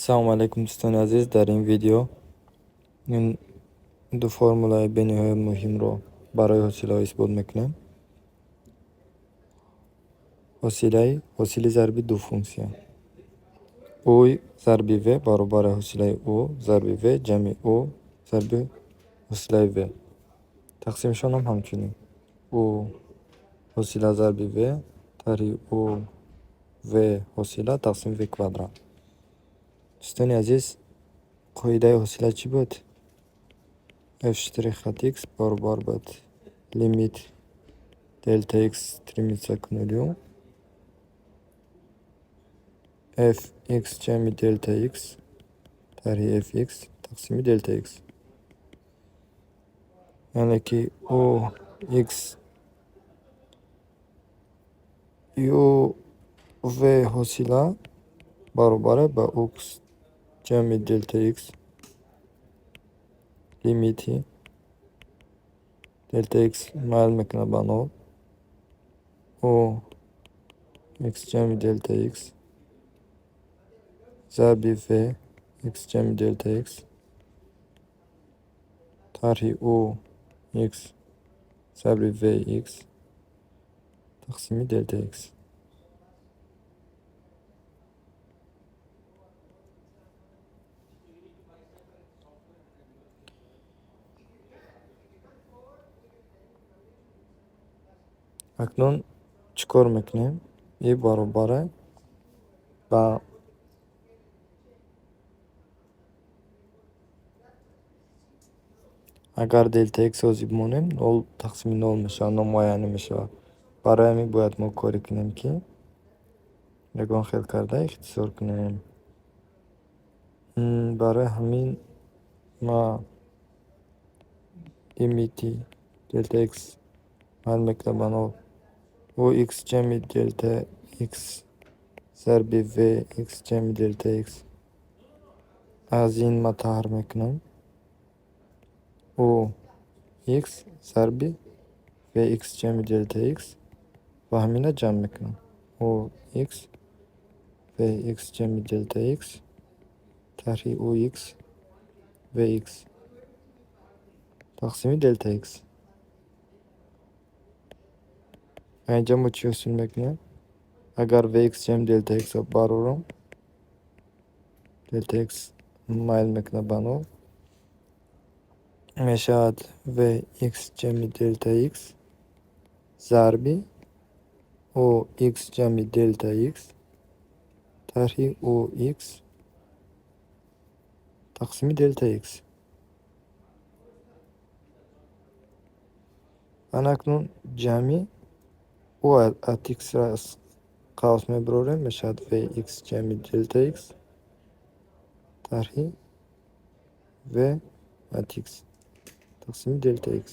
Салому алайкум, дӯстони азиз. Дар ин видео ин ду формулаи бениҳоят муҳимро барои ҳосилаҳо исбот мекунем. Ҳосилаи ҳосили зарби ду функсия. У зарби в баробари ҳосилаи у зарби в ҷамъи у зарби ҳосилаи в. Тақсимшонам ҳамчунин. У ҳосила зарби в тарҳи у в ҳосила тақсим в квадрат. Дӯстони азиз, қоидаи ҳосила чӣ буд? F штрих от x баробар буд лимит дельта x стремится к нулю f x ҷамъи дельта x тарҳи f x тақсими дельта x. Яъне ки у x ю в ҳосила баробар ба x ҷамъи дельта x лимити дельта x майл мекунад ба нол у x ҷамъи дельта x зарби в x ҷамъи дельта x тарҳи у x зарби в x тақсими дельта x. Акнун чӣ кор мекунем? И баробаре ба агар дельта x ҳозир бимонем, нол тақсими нол мешавад, номуайянӣ мешавад. Барои ҳамин бояд мо коре кунем, ки ягон хел карда ихтисор кунем. Барои ҳамин ма лимити дельта x майл мекунад ба нол у x ҷамъи дельта x зарби в x ҷамъи дельта x, аз ин ма таҳр мекунам у x зарби в x ҷамъи дельта x ва ҳамина ҷамъ мекунам у x в x ҷамъи дельта x тарҳи у x в x тақсими дельта x. Инҷа мо чӣ ҳосил мекунем? Агар в x ҷамъи дельта x-ро барорам, дельта x майл мекунад ба нол, мешавад в x ҷамъи дельта x зарби у x ҷамъи дельта x тарҳи у x тақсими дельта x. Ана акнун ҷамъи у от x-ро аз қавс мебарорем, мешавад в x ҷамъи дельта x тарҳи в от x тақсими дельта x.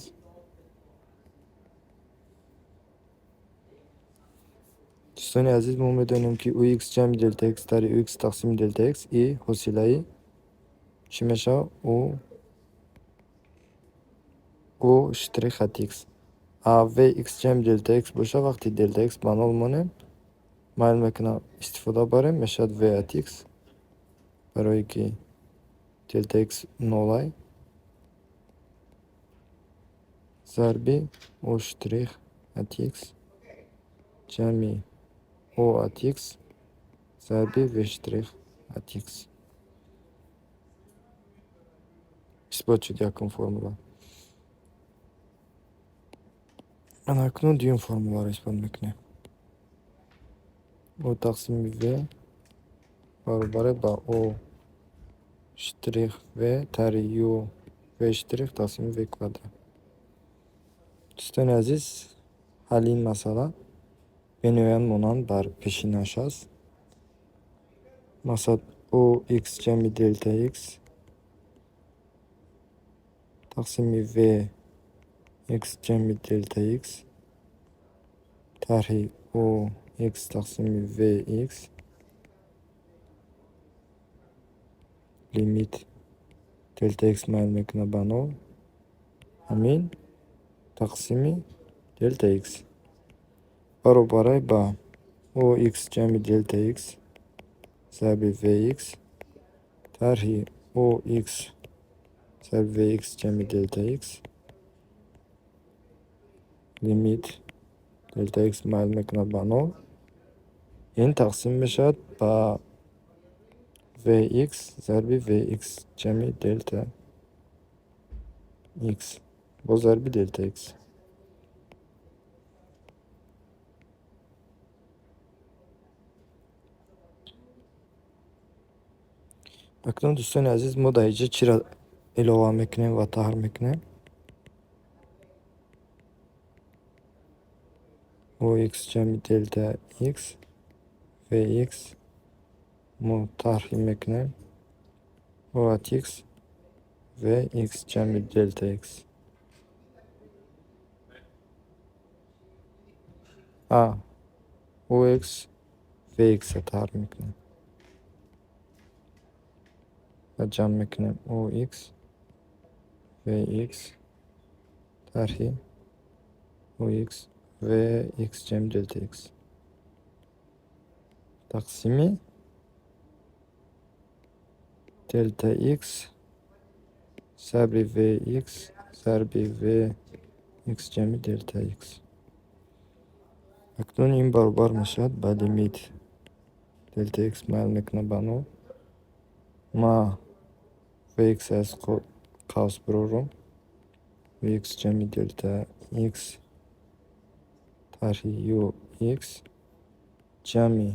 Дӯстони азиз, мо медонем, ки у x ҷамъи дельта x тарҳи у x тақсими дельта x и ҳосилаи чӣ мешавад? У штрих от x. А в x ҷамъи дельта x бошад, вақте дельта x ба нол монем, майл мекунам истифода барем, мешавад в от x, барое ки дельта x нолай, зарби у штрих от x ҷамъи у от x зарби в штрих от x. Исбот шуд якум формула. Ана акнун дуюм формуларо исбот мекунем. У тақсими в баробаре ба у штрих в тарҳи ю в штрих тақсими в квадрат. Дӯстони азиз, ҳалли ин масъала бениҳоят монанд бар пешинаш аст. Мақсад у x ҷамъи дельта x тақсими в x ҷамъи дельта x тарҳи у x тақсими в x лимит дельта x майл мекунад ба нол, ҳамин тақсими дельта x баробаре ба у x ҷамъи дельта x зарби в x. Тарҳи ux зарби vx ҷамъи делта x, лимит делта x майл мекунад ба нол, ин тақсим мешавад ба vx зарби vx ҷамъи делта x бо зарби делта x. Акнун, дӯстони азиз, мо дар инҷа чиро илова мекунем ва таҳр мекунем? Ux ҷамъи делта x vx мо тарҳи мекунем u от x vx ҷамъи делта x. А ux vx-ро таҳр мекунем ва ҷамъ мекунем ux vx тарҳи ux vx ҷамъи делта x тақсими делта x зарби vx зарби vx ҷамъи делта x. Акнун ин баробар мешавад ба лимит делта x майл мекунад ба нол. Ма vx аз қавс бирорум, ux ҷамъи делта x тарҳи ux ҷамъи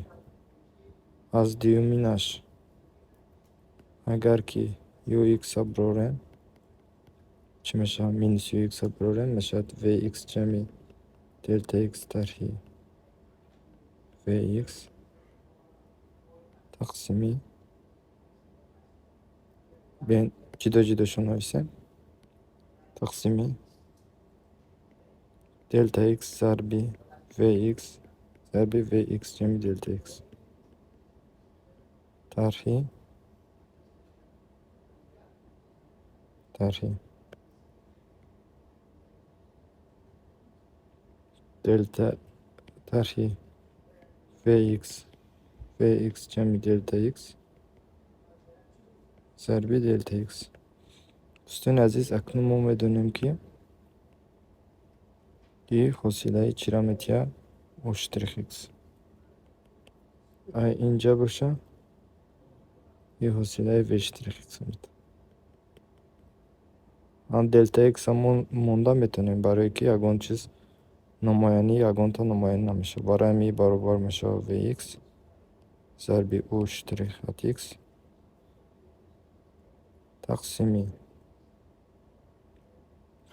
аз дуюминаш, агар ки ux-ро бирорем, чӣ мешавад? Минус ux-ро бирорем, мешавад vx ҷамъи делта x тарҳи vx тақсими. Биён, ҷудо ҷудошон нависем. Тақсими делта x зарби vx зарби vx ҷамъи делта x тарҳи делта тарҳи vx vx ҷамъи делта x зарби делта x. Дӯстони азиз, акнун мо медонем, ки и ҳосилаи чиро метиҳад? U штрих x. Ай инҷа боша, и ҳосилаи v штрих x метиҳад. Делта x монда метавонем, барое ки ягон чиз номоянӣ, ягонта номоянӣ намешавад. Барои ҳамин баробар мешавад vx зарби u штрих от x тақсими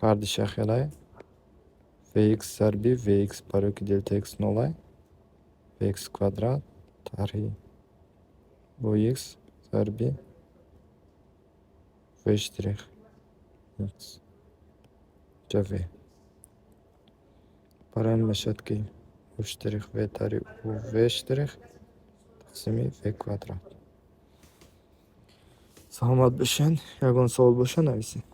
ҳардуша хелай vx зарби vx, барое ки делта x нолай, vx квадрат тарҳи ux зарби v штрих x ҷа v. Барои ҳамин мешавад, ки u штрих v тарҳи u v штрих тақсими v квадрат. Саломат бошед, ягон савол боша, нависед.